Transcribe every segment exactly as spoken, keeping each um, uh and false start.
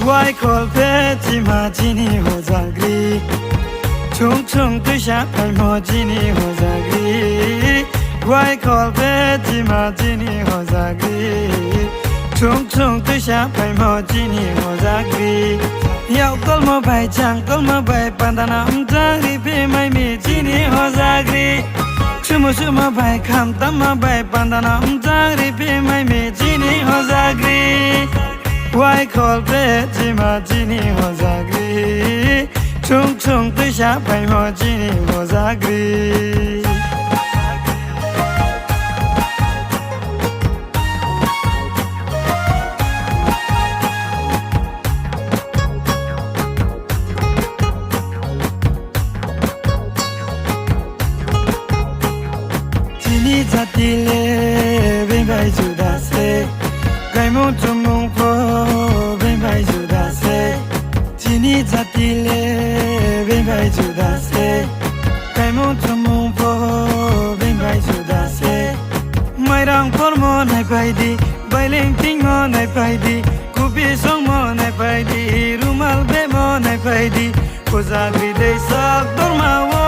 Waikhol phe chima chini hojagri. Chung chung twisa phaimo chini hojagri. Waikhol phe chima chini hojagri. Chung chung twisa phaimo chini hojagri. Yau kolmo bai chang kolmo bai pandana mjagri phe mai mi chini hojagri. Sumo sumo bai kham tama bai pandana mjagri phe mai mi chini hojagri. Waikhol phe chima chini hojagri. Chung chung twisa phaimo chini hojagri. Chini jati le beng bai juda se, kaimung chumung pho beng bai juda se. Chini jati le beng bai juda se, kaimung chumung pho beng bai juda se. Mairang phormo nai pai di, baileng tingmo nai pai di, kupi songmo nai pai di, rumal bemo nai pai di. Hojagri dei sak dorma o,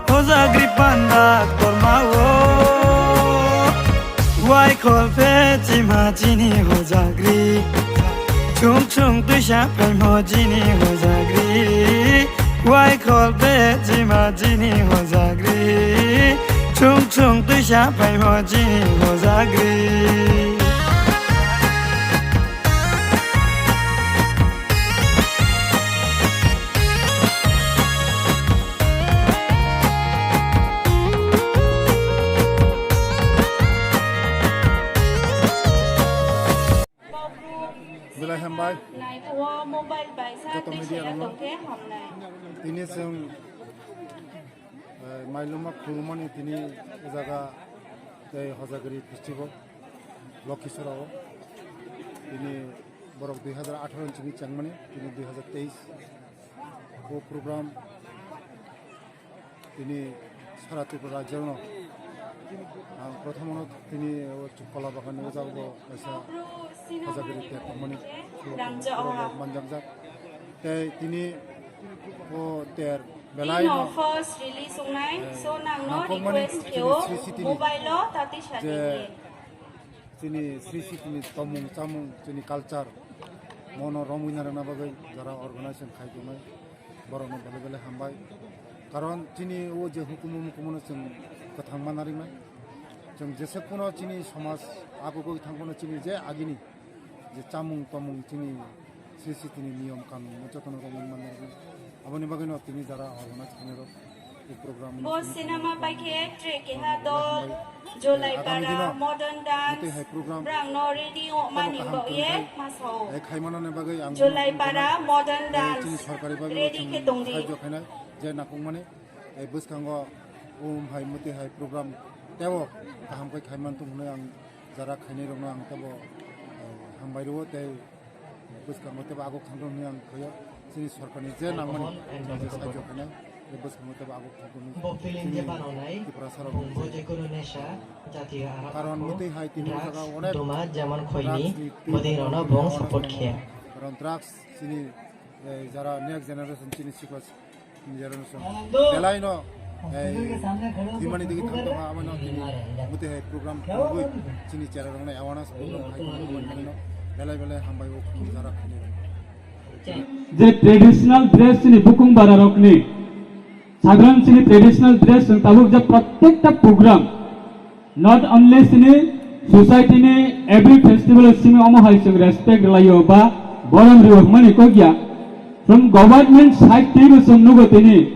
hojagri panda dorma o. Waikhol phe chima chini hojagri. Chung chung twisa phaimo chini hojagri. Waikhol phe chima chini hojagri. Chung chung twisa phaimo chini hojagri. Belai hambai. Joto media rokno. Tini chwng, eh, mailuma khulumani tini o jaga tei Hojagiri festival Lokhisora o. Tini borok dui hajar atharo ni simi chengmani, tini dui hajar teis. O program tini sara Tripura rajyo no ang prothomo no tini o Kola Bagan ni o jaga bo kaisa Hojagiri tek tongmani manjakjak. Tei tini o ter belai no first release wngnai, eh, so nangno nangkukmani request khe o, Sri Siti ni mobile o tati je sadi. Chini Sri Siti ni tomung chamung, chini culture, mono romwi narwkna bagwi jara organization khai tongnai, borokno belai belai hambai. Karon chini o je hukumu mukumu no chwng kwthang ma narwknai. Chwng jese kuno chini somaj agugwi thang phano chini je agini je chamung tomung chini Sri Siti ni niyom kanun jotono romwi man narwknai. Aboni bagwino tini jara organize khainai rok. Bo cinema paikhe tre keha dol Jolaipara modern dance brang no ready o mani bo ye masao. Jolaipara modern dance ready khe tongdi. Je nakungmani bwskango um hai muti hai program tebo kaham khe khaiman tung hwnwi ang jara khainai rokno ang tebo hambai rwo tei bwskango tebo aguk thangkhe hwnwi ang khaio. Chini sorkarni je nangmani je sahajyo khainai, bwskango tebo aguk thangkhe hwnwi chini Tiprasa rok karon mwtwi hai tini o jaga onek drugs ni twi karon drugs chini, eh, jara next generation chini sikla Belai no, eh, dimani digi thang tongo, abo no tini muti hai program khulugwi chini chera rok nai awareness program khai tongo, belai belai hambai o khum jara khainai. Je traditional dress chini bukung bara rokni, sadharan chini traditional dress chwng tabuk je prottekta program Not only chini society ni every festival o simi omo hai chwng respect rwlaio ba borom rwo hwnmani kok ya. From government side twibo chwng nugo tini,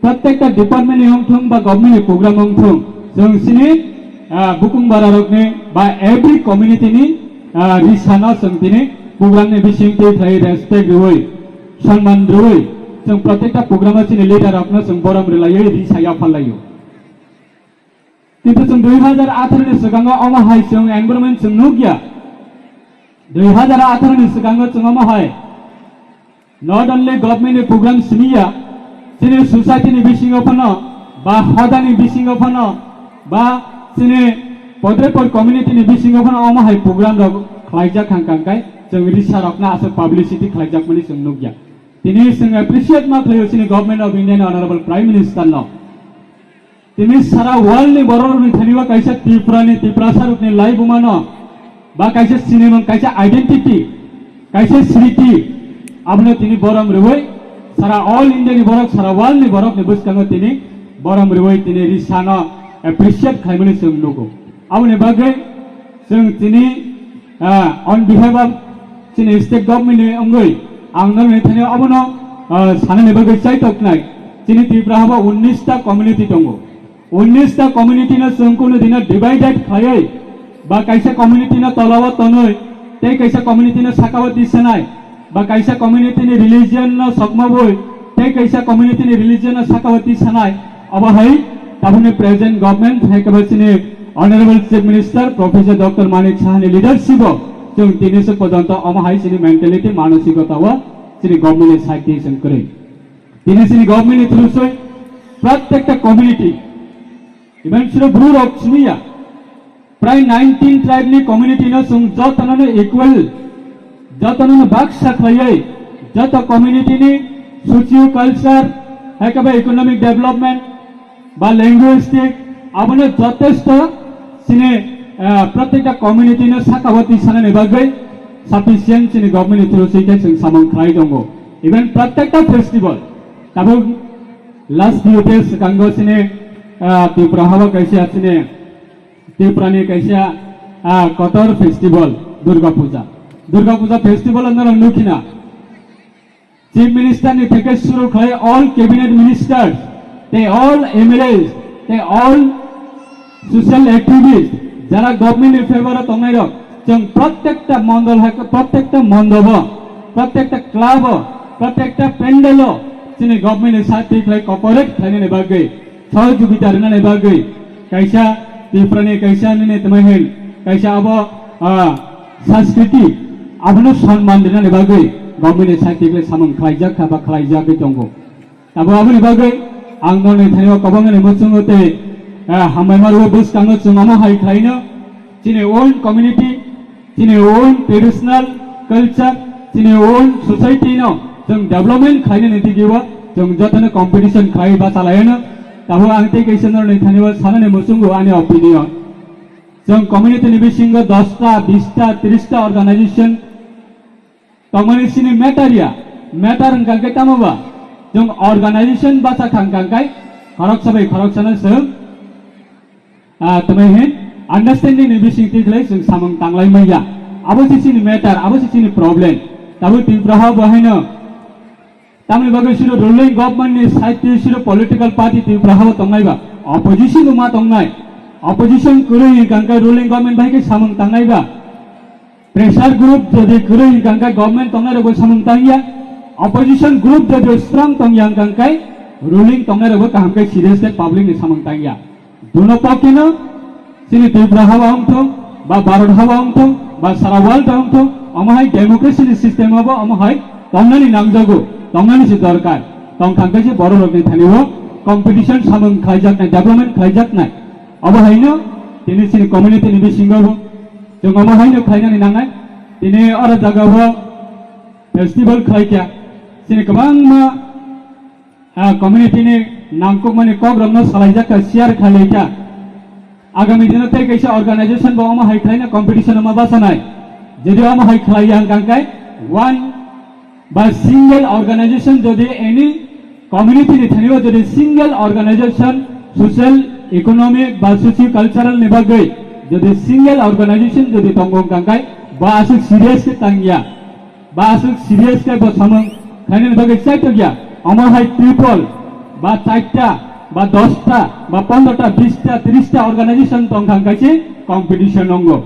prottekta department ni wngthung ba government ni program wngthung, chwng chini, ah, bukung bara rokni ba every community ni, ah, risano chwng tini program ni bising twi khlai respect rwui, sonman rwui, chwng prottekta program o chini leader rokno chwng borom rwlaiwi risa yapharlaio. Kintu chwng dui hajar atharo ni swkango omo hai chwng environment chwng nukya. Dui hajar atharo ni swkango chwng omo hai not only government ni program simi ya, chini society ni bisingo phano, ba hoda ni bisingo phano, ba chini podrepot community ni bisingo phano omo hai program rok khlaijak thang kang kai. Chwng risa rokno aswk publicity khlaijakmani chwng nukya. Tini chwng appreciate ma khlaio chini Government of India ni Honorable Prime Minister no. Tini sara world ni borok rokni thani o kaisa Tripura ni, Tiprasa rokni laibuma no ba kaisa sinimung, kaisa identity, kaisa sriti, abono tini borom rwui sara all India ni borok, sara world ni borok ni bwskango tini borom rwui tini risa no appreciate khlaimani chwng nugo. Aboni bagwi chwng tini, ah, on behalf of chini state government ni wngwi ang norokni thani abono, ah, sanani bagwi chaitoknai. Chini Tripura habo unnish ta community tongo. Unnish ta community no chwng kunu dino divided khlaiwi ba kaisa community no tolao tonwi tei kaisa community no sakao tisanai ba kaisa community ni religion no sokmabwi tei kaisa community ni religion no sakao tisanai. Obo hai tabukni present government hai khe ba chini Honorable Chief Minister Professor Doctor Manik Saha ni leadership o chwng tini se porjonto omo hai chini mentality, manosikota o chini government ni side twi chwng kwrwi. Tini chini government ni through soi prottekta community, even siro Bru rok simi ya, prai nineteen tribe ni community no chwng jotono no equal, jotono no baksa khlaiwi, joto community ni socio culture, hai khe ba economic development, ba linguistic, abono jotesto chini, ah, prottekta community no sakao tisanani bagwi sufficient chini government ni through soi khe chwng samung khlai tongo. Even prottekta festival, tabuk last few days swkango chini, ah, Tripura habo kaisa chini Tripura ni kaisa, ah, kotor festival Durga Puja. Durga Puja festival o norok nukhina. Chief Minister ni theke suru khlai all cabinet ministers, tei all M L As, tei all social activists, jara government ni favor o tongnai rok, chwng prottekta mondol hai, prottekta mondobo, prottekta club o, prottekta pandal o, chini government ni side twi khlai cooperate khlainani bagwi, sohojogita rwnani bagwi, kaisa Tripura ni kaisa nini tongmai hin, kaisa abo, ah, Sanskriti, abono sonman rinani bagwi government ni side twi samung khlaijak kha ba khlaijagwi tongo. Abo aboni bagwi ang norni thani o kwbangma ni muchungo tei, ah, hambai ma rwo bwskango chwng omo hai khlaino chini own community, chini own traditional culture, chini own society no chwng development khlainani digio chwng jotono competition khlai ba chalaino. Tabuk ang tei kaisa norni thani o sanani muchungo ani opinion. Chwng community ni bisingo dosta, bista, trista organization tongmani sini matter ya. Matter hwnkha khe tamo ba? Chwng organization basa thang kang kai khoroksa bai khoroksano chwng, ah, tamo hin understanding ni bising twi khlai chwng samung tanglai manya. Abo se chini matter, abo se chini problem. Tabuk Tripura ha bo haino Tamni bagwi siro ruling government ni side twi siro political party Tripura hao tongnai ba, opposition bo ma tongnai. Opposition kwrwi hwnkha khe ruling government bai khe samung tangnai ba. Pressure group jodi kwrwi hwnkha khe government tongnai rok bo samung tangya. Opposition group jodi strong tongya hwnkha khe ruling tongnai rok bo kaham khe serious khe public ni samung tangya. Duno pokino chini Tripura haba wngthung, ba Bharat haba wngthung, ba sara world wngthung, omo hai democracy ni system abo omo hai tongnani nangjago, tongnani se dorkar. Tongthang khe se borok rokni thani o competition samung khlaijaknai, development khlaijaknai. Obo haino tini chini community ni bisingo bo chwng omo haino khlainani nangnai. Tini oro jaga o festival khlaikha, chini kwbangma ah, community ni nangkukmani kokrokno salaijak kha, share khlaikha. Agami dino tei kaisa organization bo omo hai khlaina competition ma bachanai. Jodi omo hai khlaiya hwnkha khe one ba single organization jodi any community ni thani o jodi single organization social, economic ba socio cultural ni bagwi jodi single organization jodi tongo hwnkha khe bo aswk serious khe tangya. Ba aswk serious khe bo samung khainani bagwi chaitokya. Omo hai triple ba charta ba dosta ba pondrota bista trista organization tongthang khaise competition ongo.